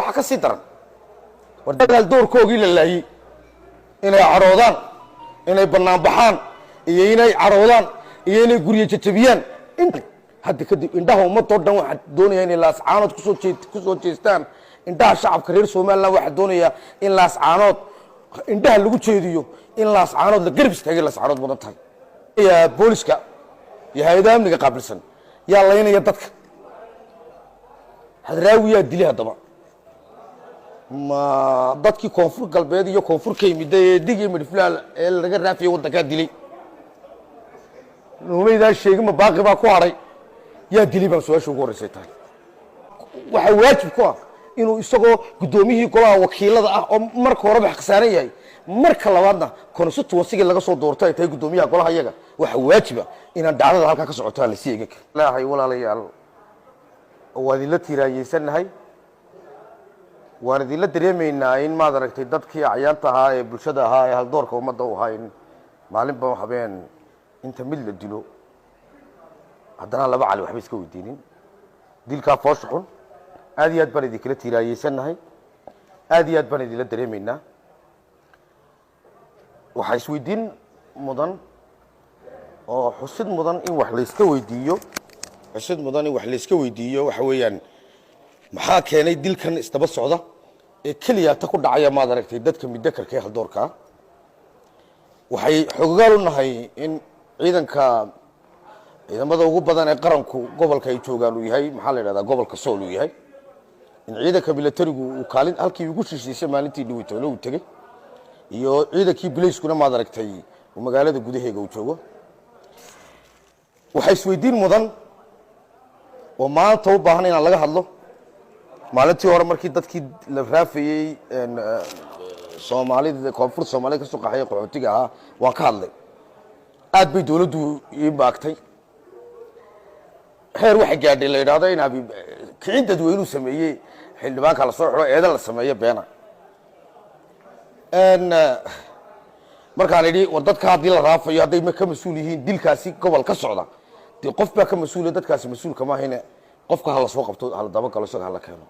Waxaa ka sii daran war dagaal doorkoogii la laayey, inay cadhoodaan, inay banaanbaxaan iyo inay cadhoodaan iyo inay guryo jajabiyaan. Hadda kadib indhaha ummadoo dhan waxaa doonaya inay Laascaanood kusoo jeestaan. Indhaha shacabka reer Somaliland waxaa doonayaa in Laascaanood indhaha lagu jeediyo, in Laascaanood la garab istaagay. Laascaanood mudan tahay. Booliska iyo hay-adaha amniga qaabilsan yaa laynaya dadka? Hadraawiyaa dilay. Haddaba ma dadkii Koonfur Galbeed iyo koonfur ka yimida ee dig iyo midhflaal ee laga raafiyay waddankaa dilay? Nuumaydaa sheegin, ma baaqi baa ku hadhay? Yaa dilay baan su-aasha ugu horreysay tahay. Waxaa waajib ku ah inuu isagoo guddoomiyihii golaha wakiilada ah, oo marka horeba xaqsaaran yahay, marka labaadna constituency-gii laga soo doorto ay tahay guddoomiyaha golaha iyaga, waxaa waajiba inaan dhacdada halkaa ka socoto aan lasii eegin karin. Laahay, walaalayaal, waa idinla tiiraanyeysannahay, waan idinla dareemaynaa in maad aragtay dadkii acyaanta ahaa ee bulshada ahaa ee haldoorka ummadda u ahaa in maalinba habeen inta mid la dilo haddana laba cali waxba iska weydiinin. Dilkaa foosha xun aad iyo aad baan idinkala tiiraayeysannahay, aad iyo aad baan idinla dareemaynaa. Waxaa isweydiin mudan oo xusid mudan in wax layska weydiiyo, xusid mudan in wax layska weydiiyo waxa weeyaan: maxaa keenay dilkan isdaba socda ee keliya ta ku dhacaya, maad aragtay, dadka midakarka ee haldoorkaa? Waxay xogogaal u nahay in ciidanka, ciidamada ugu badan ee qaranku gobolka ay joogaan uu yahay, maxaa la yidhahdaa, gobolka Sool uu yahay, in ciidanka milatarigu uu kaalin halkii ugu shishiisay maalintii dhawitoole uu tegey, iyo ciidankii bilayskuna, maad aragtay, uu magaalada gudaheega uu joogo. Waxaa isweydiin mudan oo maanta u baahan inaan laga hadlo: maalintii hore markii dadkii la raafayey, Soomaalida, koonfur Soomaalida kasoo qaxay, qaxootiga ahaa, waan ka hadlay. Aad bay dowladdu ii maagtay. Heer waxay gaadhay la yidhahdo in abi kicin dadweynuu sameeyey, xildhibaanka lasoo xidho, eeda la sameeyo beena. Markaan idhi war dadka haddii la raafayo, hadday ka mas-uul yihiin dilkaasi gobol ka socda, dee qof baa ka mas-uula, dadkaasi mas-uulka maahine, qofka hala soo qabto, hala dabagalo, isaga hala keeno.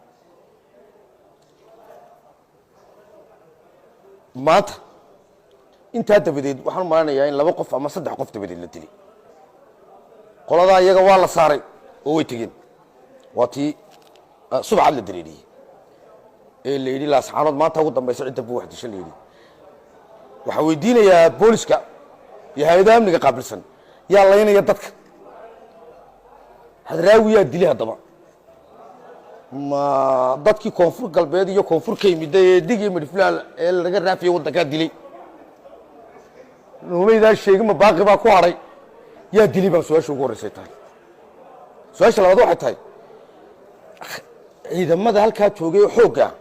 Maanta intaa dabadeed waxaan umalanayaa in laba qof ama saddex qof dabadeed la dilay. Qoladaa iyaga waa la saaray oo way tegeen. Waa tii subcad la dareeriyey ee la yidhi Laascaanood maanta ugu dambaysa cidda buu wax disho la yidhi. Waxaan weydiinayaa booliska iyo hay-adaha amniga qaabilsan yaa laynaya dadka? Hadraawiyaa dilay. Haddaba ma dadkii Koonfur Galbeed iyo koonfur ka yimida ee dig iyo midhflaal ee laga raafiyay waddankaa dilay? Nuumaydaa sheegin, ma baaqi baa ku hadhay? Yaa dilay baan su-aasha ugu horreysay tahay. Su-aasha labaad waxay tahay: ciidamada halkaa joogay oo xoogga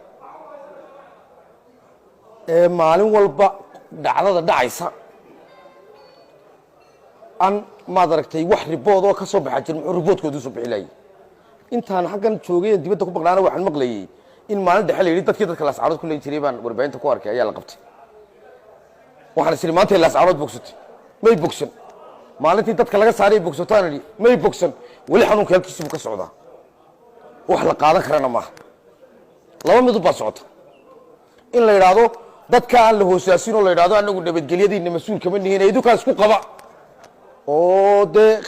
ee maalin walba dhacdada dhacaysa an, maad aragtay, wax report oo ka soo baxa jir, muxuu report-kooda usoo bixi laayay? Intaan xaggan joogay aan dibadda ku maqnaana, waxaan maqlayey in maalin dhexe la yidhi dadkii dadka Laascaanood ku leyn jiray baan warbaahinta ku arkay ayaa la qabtay. Waxaan is idhi maantay Laascaanood bogsatay. May bogsan. Maalintii dadka laga saaray bogsataan idhi, may bogsan. Weli xanuunka halkiisi buu ka socdaa. Wax la qaadan karana maaha. Laba midub baa socota: in la yidhaahdo dadka aan la hoosaasin oo la yidhahdo anagu nabadgelyadiina mas-uul kama nihin, idinkaa isku qaba oo dee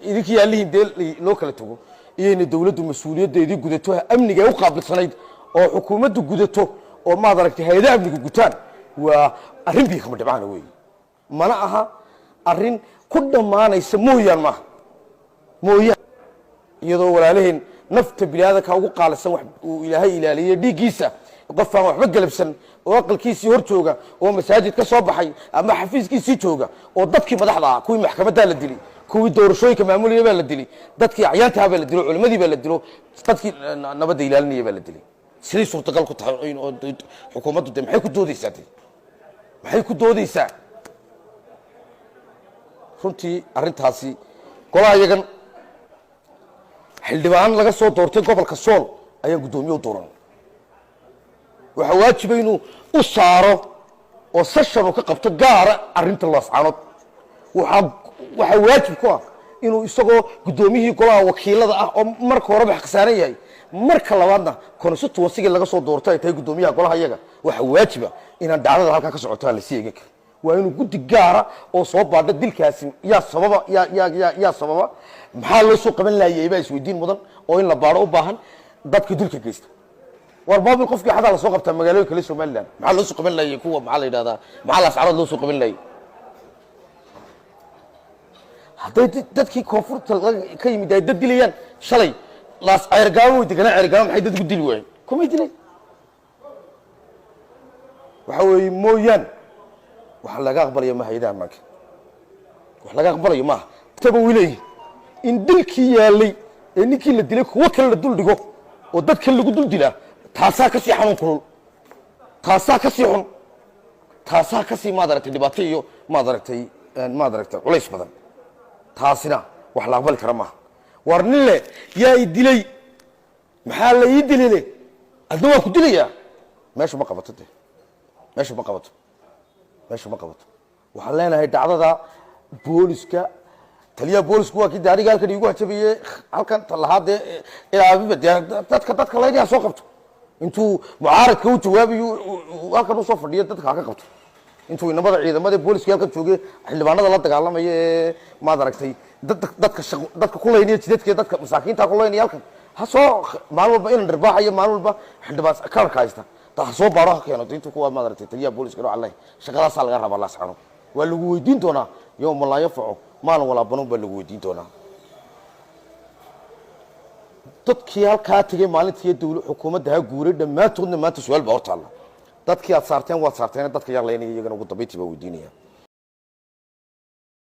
idinkii yaalihiin dee loo kala tago, iyayna dowladdu mas-uuliyaddeedii gudato, amniga ay u qaabilsanayd oo xukuumaddu gudato, oo maad aragtay, hay-adaha amnigu gutaan. Waa arrin biyo kama dhibcaana weeye. Mana aha arrin ku dhammaanaysa mooyaan, maaha mooyaan, iyadoo walaalaheen nafta biniaadanka ugu qaalisan wax uu Ilaahay ilaaliyey, dhiiggiisa, qof aan waxba galabsan oo aqalkiisii hor jooga oo masaajid ka soo baxay ama xafiiskiisii jooga, oo dadkii madaxda ah, kuwii maxkamaddaa la dilay, kuwii doorashooyinka maamulaya baa la dilay, dadkii acyaantaha baa la dilo, culimadii baa la dilo, dadkii nabadda ilaalinaya baa la dilay. Siday suurtagal ku tahay oo xukuumaddu de maxay ku doodeysaa? De maxay ku doodeysaa? Runtii arrintaasi golaha iyagan xildhibaan laga soo doortay gobolka Sool ayaan guddoomiye u dooran. Waxaa waajiba inuu u saaro oo session uu ka qabto gaara arrinta Laascaanood. Waxaa waajib ku ah inuu isagoo guddoomiyihii golaha wakiilada ah, oo marka horeba xaqsaaran yahay, Marka labaadna constituency laga soo doorto ay tahay guddoomiyaha golaha iyaga, waxa waajiba inaan dhacdada halkaa ka socoto aan lasii eegin karin. Waa inuu guddi gaara oo soo baadha dilkaasi yaa sababa, yaa sababa, maxaa loo soo qaban laayay baa isweydiin mudan, oo in la baadho u baahan dadka dilka geysta. War mobil qofkii xataa lasoo qabtaa magaalooyin kale Somaliland, maxaa loo soo qaban laayay kuwa, maxaa la yidhahdaa, maxaa Laascarood loo soo qaban laayay? Hadday dadkii koonfurta ka yimid ay dad dilayaan, shalay Laas Ceergaabo way deganaa, Ceergaabo maxay dad ugu dili waayeen? Kumay dileen. Waxa weeye mooyaan waxa laga aqbalayo maaha hayadaha ammaanka, wax laga aqbalayo maaha. Taba way leeyihin in dilkii yaalay ee ninkii la dilay kuwo kale la dul dhigo oo dad kale lagu dul dilaa. Taasaa kasii xanuun kulul, taasaa kasii xun, taasaa kasii, maad aragtay, dhibaato iyo, maad aragtay culays badan. Taasina wax la aqbali kara maaha. War nin le yaa i dilay, maxaa la ii dilile, adna waan ku dilayaa, meesha ma qabato de, meesha ma qabato, meesha ma qabato. Waxaan leenahay dhacdada booliska, taliyaha boolisku waa kii de aniga halkan iigu hajabaye, halkan talahaa dee ilaabiba dee dadka laynayaa soo qabto. Intuu mucaaradka u jawaabayo halkan usoo fadhiyo, dadka ha ka qabto. Intuu inamada ciidamada booliska halkan joogay xildhibaanada la dagaalamaya ee, maad aragtay, dadka shaqo dadka ku laynaya jidadka, dadka masaakiinta ku laynaya halkan ha soo, maalin walba inan dhirbaaxayo, maalin walba xildhibaan kalarka haysta ta ha soo baaro, ha keeno intuu kuwa, maad aragtay, taliyaha booliska nooca leh. Shaqadaasaa laga rabaa Laascano. Waa lagu weydiin doonaa yowma laa yanfacu maalin walaa banuun baa lagu weydiin doonaa. Dadkii halkaa tegay maalintii dawla xukuumadda ha guuray dhammaantoodna maanta su-aal baa hortaalla. Dadkii aad saarteen waad saarteen, dadka yaa laynaya iyagana ugu dambayntii baa weydiinaya.